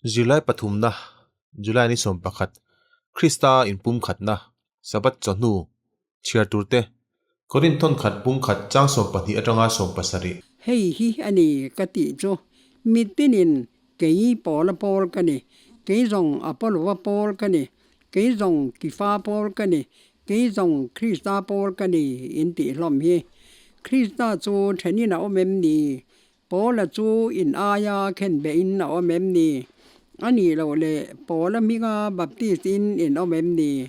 Zirlai pathumna, July ni 11, Krista inpumkhatna, Sabbath chawhnu, chhiar turte, Korinth thawn khat bung khat chang 12 atanga 17. Hei hi a ni ka tih chu, mitinin kei Paula pawl ka ni, kei zawng Apollo-a pawl ka ni, kei zawng Kifa pawl ka ni, kei zawng Krista pawl ka ni in tih hlawm hi. Krista chu thenin a awm em ni? Paula chu in aia khenbehin a awm em ni? A nih loh leh Paula hminga Baptist in in awm em ni?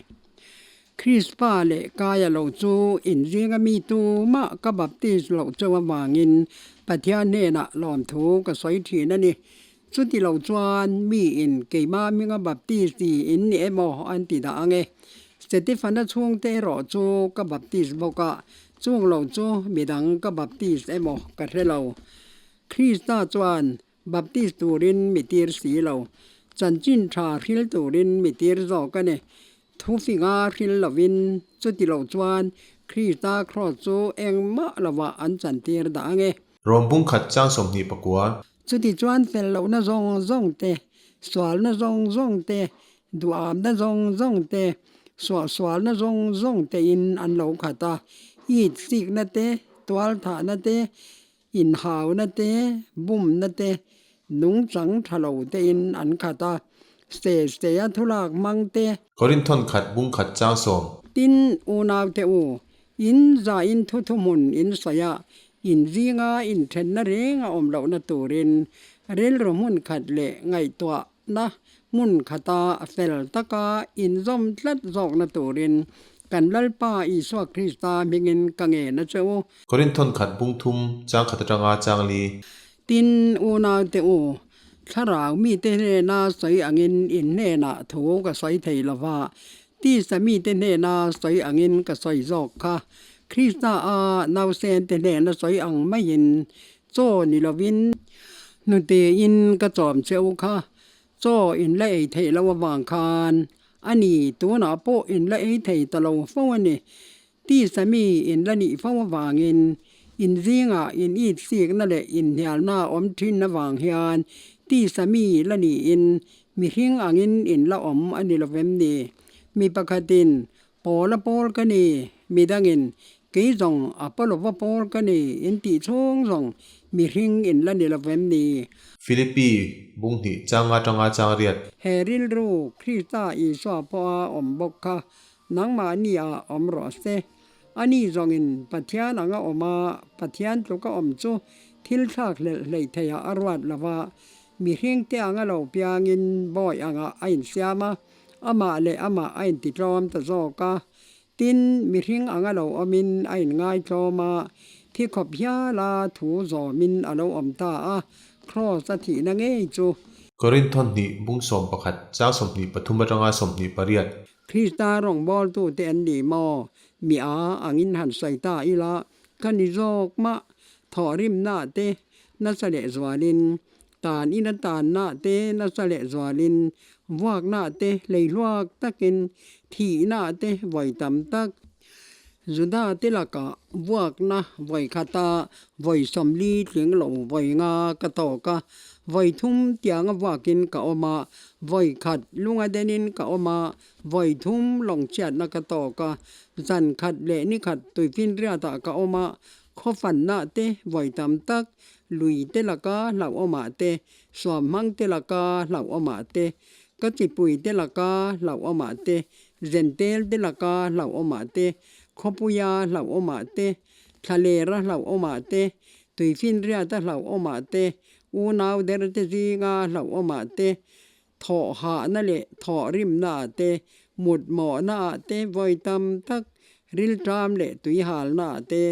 Krispa leh Kaia lo chu in zinga mi tumah ka Baptist loh cheu avangin Pathian hnenah lawmthu ka sawi thin a ni. Chuti lo chuan mi in keimah hminga Baptist ti in ni emaw an ti dah ang e. Setefana chhungte erawh chu ka Baptist bawk a, Chung lo chu midang ka baptist emaw ka hre lo. Krista chuan baptist turin mi tir si lo. Chanchin tha hril turin mi tir zawk a ni. Thufinga hril lovin chuti lo chuan Krista kraws chu engmah lovah an chantir dah ang e. Rawm bung khat chang 29. Chuti chuan fel lohna zawng zawng te, sualna zawng zawng te, duhamna zawng zawng te, suahsualna zawng zawng tein an lo khat a, it sikna te, tualthahna te, inhauna te, bumna te, nungchang tha lo tein an khat a, ste stea thulak hmang te. Korinth thawn khat bung khat chang 10. Tin, unaute u, in zain thu thuhmun in sawi a, in zinga inthenna reng a awm lohna turin rilru hmun khat leh ngaihtuahna hmun khata fel taka inzawm tlat zawkna turin kan Lalpa Isua Krista hmingin ka ngen a che u. Korinth thawn khat bung thum chang khat atanga chang li. Tin, unaute u, thlarau mite hnena sawi angin in hnenah thu ka sawi thei lo va, Tisa mite hnena sawi angin ka sawi zawk kha. Krista a nausente hnena sawi ang maiin chaw ni lovin hnutein ka chawm che u kha. Chaw in la ei theih loh avang khan a ni, tunah pawh in la ei thei ta lo fo a ni. Tisa mi in la nih fo avangin in zingah in it sikna leh inhnialna awm thin avang hian tisa mi la niin mihring angin in la awm a ni lovem ni? Mi pakhatin, Paula pawl ka ni, midangin, Kei zawng Apollo-va pawl ka ni in tih chhung zawng mihring in la ni lovem ni? Philippi bung hnih chang atanga chang riat. He rilru Krista Isua pawha awm bawk kha Nangmahni ah awm rawh se. Ani zawngin Pathian anga awm a, Pathian tluka awm chu thil thlak hlelh hleih theiah a ruat lo va, mihringte anga lo piangin bawi angah a insiam a, amah leh amah a intitlawm ta zawk a. Tin, mihring anga lo awmin a inngaitlawm a, thi khawp hiala thu zawmin a lo awm ta a, Kraws a thihna ngei chu. Korinth thawn hnih bung 11 chang 23 atanga 28. Krista rawngbawltute an ni maw? Mi a angin han sawi ta ila, ka ni zawk mah. Thawhrimna te nasa leh zualin, tan ina tanna te nasa leh zualin, vuakna te hleihluak takin, thihna te vawi tam tak. Juda te lakah vuakna vawi khata vawi 40 tling lo vawi nga ka tawk a, vawi thum tianga vuakin ka awm a, vawi khat lunga denin ka awm a, vawi thum lawngchhiatna ka tawk a, zan khat leh ni khat tuifinriatah ka awm a, khaw fanna te vawi tam tak, lui te laka hlauhawmah te, suamhmang te laka hlauhawmah te, ka chipui te laka hlauhawmah te, Zentel te laka hlauhawmah te, khawpuia hlauhawmah te, thlalera hlauhawmah te, tuifinriata hlauhawmah te, unau der te zinga hlauhawmah te, thawhhahna leh thawhrimnaah te, mutmawhnaah te vawi tam tak, rilṭam leh tuihalnaah te,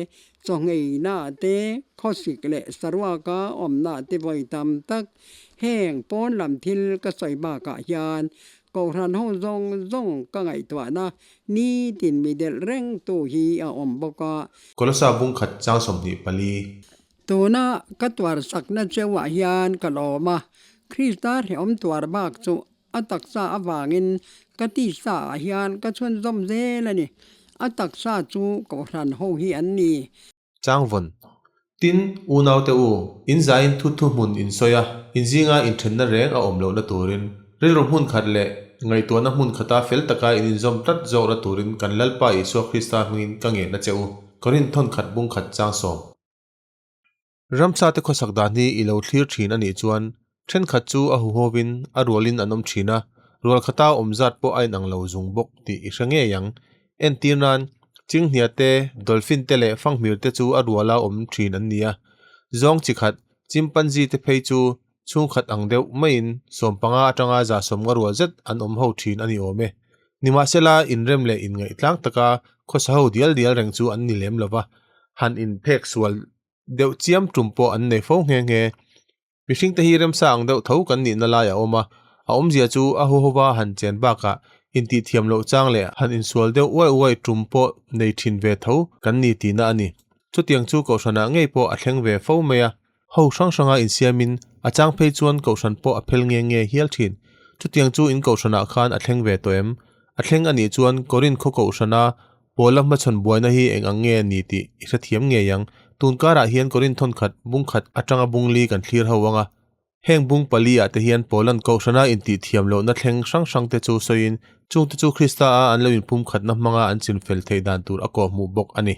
chawngheinaah te, khawsik leh saruaka awmnaah te vawi tam tak. Heng pawn lam thil ka sawi bakah hian Kohhran ho zawng zawng ka ngaihtuahna nitin mi delh reng tu hi a awm bawk a. Kolosa bung khat chang 24. Tuna ka tuar sakna cheuah hian ka lawm a, Krista hrehawm tuar bak chu a taksa avangin ka tisa ah hian ka chhunzawm zel a ni. A taksa chu Kohhran ho hi an ni. Changvawn. Tin, unaute u, in zaiin thu thuhmun in sawi a, in zinga inthenna reng a awm lohna turin, rilru hmun khat leh ngaihtuahna hmun khata fel taka in inzawm tlat zawkna turin kan Lalpa Isua Krista hmingin ka ngen a che u. Korinth thawnkhat bungkhat chang sawm. Ramsate khawsak dan hi i lo thlir thin a nih chuan thenkhat chu a huhovin a rualin an awm thin a, rual khata awm zat pawh a inang lo zung bawk tih i hre ngei ang. Entir nan, chinghnia te, dolphin te leh fanghmir te chu a ruala awm thin an ni a. Zawng chi khat, chimpanzee te phei chu chhungkhat ang deuh maiin sawmpanga atanga za sawmnga rual zet an awm ho thin a ni awm e. Nimahsela, inrem leh inngaih tlang taka khawsa ho dial dial reng chu an ni lem lova, han inphek sual deuh chiam tum pawh an nei fo nghe nghe. Mihringte hi remsa ang deuh tho kan nihna lai a awm a, a awmzia chu a huhova han chen bakah intihthiam loh chang leh han insual deuh uai uai tum pawh nei thin ve tho kan ni tihna a ni. Chutiang chu kohhranah ngei pawh a thleng ve fo mai a. Ho hrang hranga insiamin a chang phei chuan kohhran pawh a phel nge nge hial thin. Chutiang chu in kohhranah khan a thleng ve tawh em? A thleng a nih chuan Korinth khaw kohhrana Paula hmachhawn buaina hi eng ang nge a ni tih i hrethiam ngei ang. Tun karah hian Korinth thawnkhat bung khat atanga bung li kan thlir ho ang a. Heng bung pali ah te hian Paula'n kohhrana intihthiam lohna thleng hrang hrang te chu sawiin chungte chu Krista a an lo inpumkhatna hmanga an chinfel theih dan tur a kawhhmuh bawk a ni.